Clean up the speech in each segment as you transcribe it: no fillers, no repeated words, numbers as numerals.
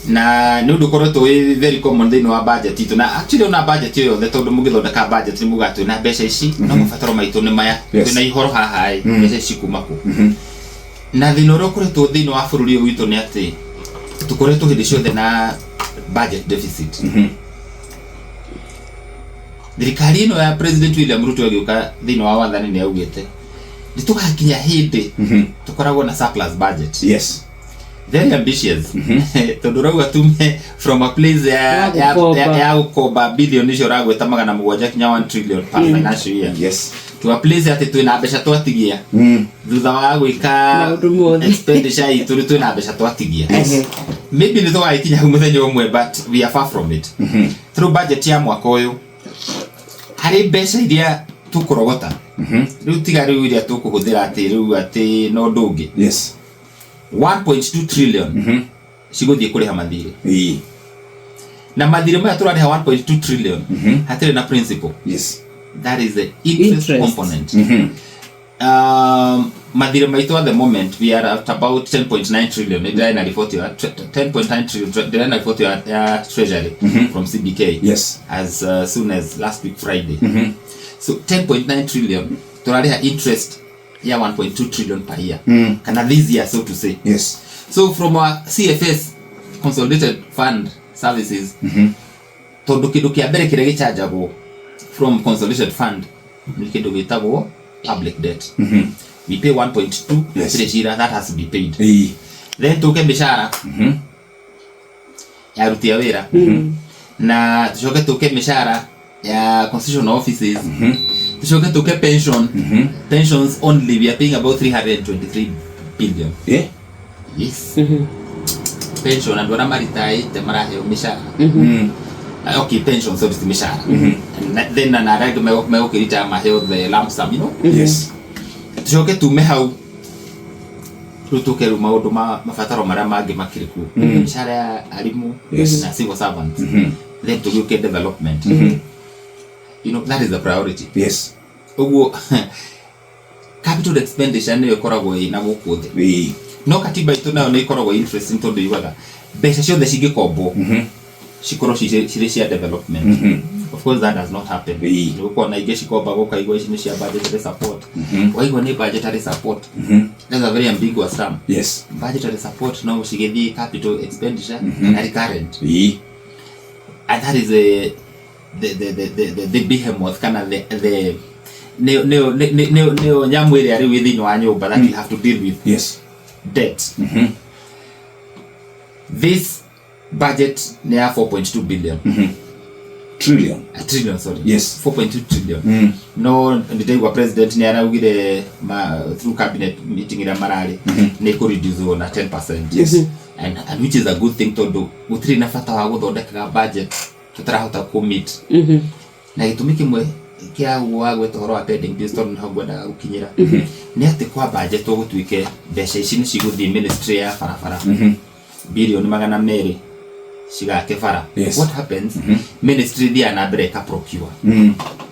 Na nĩ ũndũ ũkoretwo wĩ very common thĩinĩ wa budget itũ, na actually ona budget ĩyo yothe, tondũ mũgĩthondeka budget nĩ mugaga twĩna mbeca ici, no mabataro maitũ nĩ maya. Twĩna ihoro haha ĩ, mbeca ici kuma kũ? Na thĩna ũrĩa ũkoretwo thĩinĩ wa bũrũri ũyũ witũ nĩ atĩ tũkoretwo hĩndĩ ciothe na budget deficit. Thirikari ĩno ya President William Ruto ĩgĩũka thĩinĩ wa wathani nĩ augĩte nĩ tũgakinya hĩndĩ tũkoragwo na surplus budget. Very ambitious, tondũ ũrauga tume from a place ya, Ya ya, gũkomba. ya gũkomba billion icio ũragwĩta 700 kinya 1 trillion per financial year to a place atĩ twĩna mbeca twatigia thutha wa gwĩka maũndũ mothe. Expenditure itũ, rĩu twĩna mbeca twatigia. Maybe nĩ tũgagĩkinya hau mũthenya ũmwe, but we are far from it. Through budget ya mwaka ũyũ, harĩ mbeca iria tũkũrogota rĩu, tiga rĩu iria tũkũhũthĩra atĩ rĩu atĩ no ũndũ ũngĩ, 1.2 trillion cigũthiĩ kũrĩha mathirĩ. Na mathirĩ maya tũrarĩha 1.2 trillion hatirĩ na principal. That is the interest, Interest. component. Mathirĩ maitũ at the moment, we are at about 10.9 trillion. Ndĩrarĩ na report ya 10.9 trillion. Ndĩrarĩ na report ya treasury from CBK as soon as last week Friday. So 10.9 trillion tũrarĩha interest ya 1.2 trillion per year, kana this year, so to say. So from our CFS, Consolidated Fund Services, tondũ kĩndũ kĩa mbere kĩrĩa gĩchanjagwo from consolidated fund nĩ kĩndũ gĩtagwo public debt. We pay 1.2. Hatirĩ cira, that has to be paid. Then tũke mĩcara ya aruti a wĩra, na tucoke tũke mĩcara ya constitutional offices, tucoke tũke pension. Pensions only, we are paying about 323 billion. Yes, pension, andũ arĩa maritaĩte maraheo mĩcara. Okay, pension, sorry, ti mĩcara. Then na arĩa angĩ megũkĩrita maheo the lump sum. Tucoke tume hau rĩu, tũke rĩu maũndũ ma mabataro marĩa mangĩ makĩrĩ kuo, mĩcara ya arimũ na civil servants, then tũgĩũke development. That is the priority. Ũguo capital expenditure nĩyo ĩkoragwo ĩna gũkũ thĩ. No katiba itũ nayo nĩ ĩkoragwo interesting, tondũ yugaga mbeca ciothe cingĩkombwo cikorwo cirĩ cia development. Of course that does not happen. Nĩ gũkorwo na ingĩ cikombagwo, ũkaigua ici nĩ cia budgetary support. Waigua nĩ budgetary support, that's a very ambiguous term. Budgetary support no cigĩthiĩ capital expenditure na recurrent. And that is a the behemoth, kana the nĩyo nyamũ ĩrĩa rĩu ĩ thĩinĩ wa nyũmba that we have to deal with. Debt. This budget nĩ ya 4.2 billion. Trillion. A trillion, sorry. 4.2 trillion. No ndĩraigua president nĩ araugire through cabinet meeting ĩrĩa mararĩ nĩ kũreduce na 10%. And which is a good thing, tondũ gũtirĩ na bata wa gũthondekaga budget tũtarahota kũ meet. Na gĩtũmi kĩmwe kĩa ũguo wa gweta ũhoro wa pending bills, tondũ nĩho ngwendaga gũkinyĩra, nĩ atĩ kwa budget gũtuĩke mbeca ici nĩ cigũthiĩ ministry ya barabara, 200 bilioni cigake bara. What happens, ministry thiaga na mbere ĩka procure,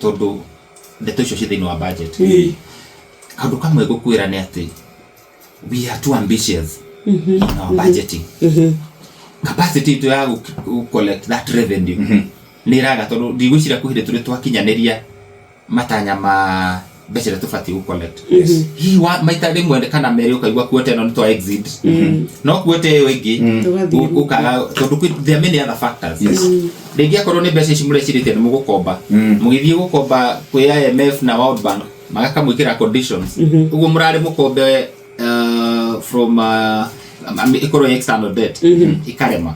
tondũ ndeto icio ci thĩinĩ wa budget. Kaũndũ kamwe ngũkwĩra nĩ atĩ we are too ambitious in our budgeting. Capacity itũ ya gũ collect that revenue nĩ ĩraga, tondũ ndigwĩciria kwĩ hĩndĩ tũrĩ twakinyanĩria matanya ma mbeca iria tũbatiĩ gũ collect. Hihi maita rĩmwe kana merĩ ũkaigua kuote ĩno nĩ twa exceed, no kuote ĩyo ĩngĩ Tũgathiĩ. ũkaga, tondũ there are many other factors. Rĩngĩ akorwo nĩ mbeca ici mũrecirĩtie nĩ mũgũkomba, mũgĩthiĩ gũkomba kwĩ IMF na World Bank, magakamwĩkĩra conditions. Ũguo mũrarĩ mũkombe from ĩkorwo ĩ external debt, ĩkarema.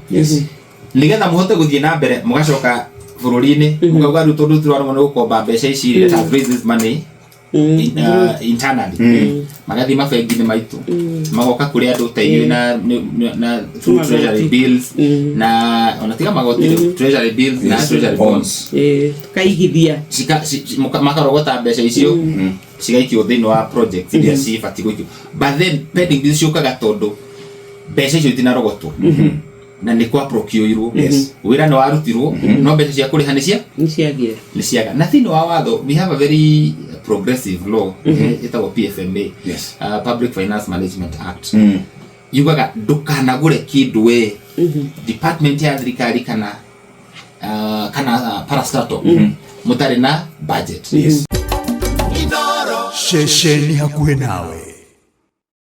Nĩgetha mũhote gũthiĩ na mbere, mũgacoka bũrũri-inĩ, mũkauga rĩu tondũ tũraremwo nĩ gũkomba mbeca ici, let us raise this money internally. Magathiĩ mabengi-inĩ maitũ, magoka kũrĩ andũ ta inyuĩ na through Magoti. treasury bills, na ona tiga magoti rĩu, treasury bills na treasury bonds. Bonds. Tukaigithia. Makarogota mbeca icio, cigaikio thĩinĩ wa projects iria cibatiĩ gũikio. But then pending bills ciũkaga tondũ mbeca icio itinarogotwo na nĩ kwa procure-irwo. Wĩra nĩ warutirwo, no mbeca cia kũrĩha nĩ cia nĩ ciagire. Nĩ ciaga. Na thĩinĩ wa watho, we have a very progressive law ĩtagwo PFMA, Public Finance Management Act. Yugaga ndũkanagũre kĩndũ we department ya thirikari kana parastatal mũtarĩ na budget. Yes. Ceceni hakuhĩ nawe.